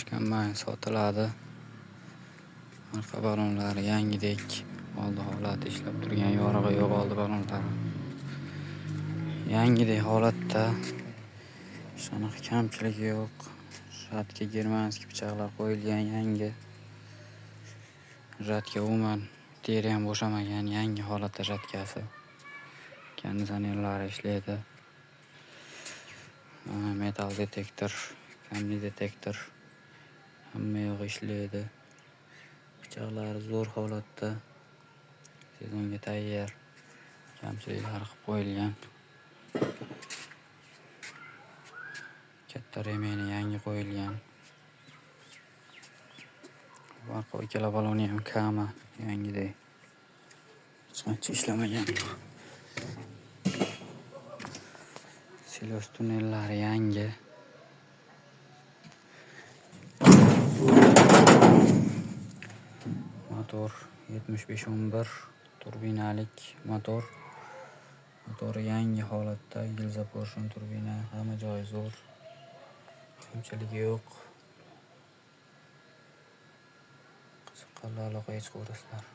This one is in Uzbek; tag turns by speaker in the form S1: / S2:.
S1: Kombayn sotiladi. Orqa balonlari yangidek, oldi holati ishlab turgan, yorig'i yo'q oldi balonlari. Yangidek holatda, hech qanaqa kamchiligi yo'q. Жатка germanskiy pichoqlar qo'yilgan yangi. Жатка umuman teri ham bo'shamagan, yangi holatda жаткasi. Konditsionerlari ishlaydi. Metal detektor, kamni detektor hamma yog'i ishlaydi. Pichoqlari zo'r holatda. Sezonga tayyor. Kamchiliklari qilib qo'yilgan. Katta remeni yangi qo'yilgan. Orqa ikkala baloni ham kama yangidek. Hech qancha ishlamagan. Silos tunnellari yangi. Motor 7511 turbinalik motor. Motori yangi holatda, gilza porshon turbina, hamma joyi zo'r. Kamchiligi yo'q. Qiziqqanlar aloqaga chiqaverasizlar.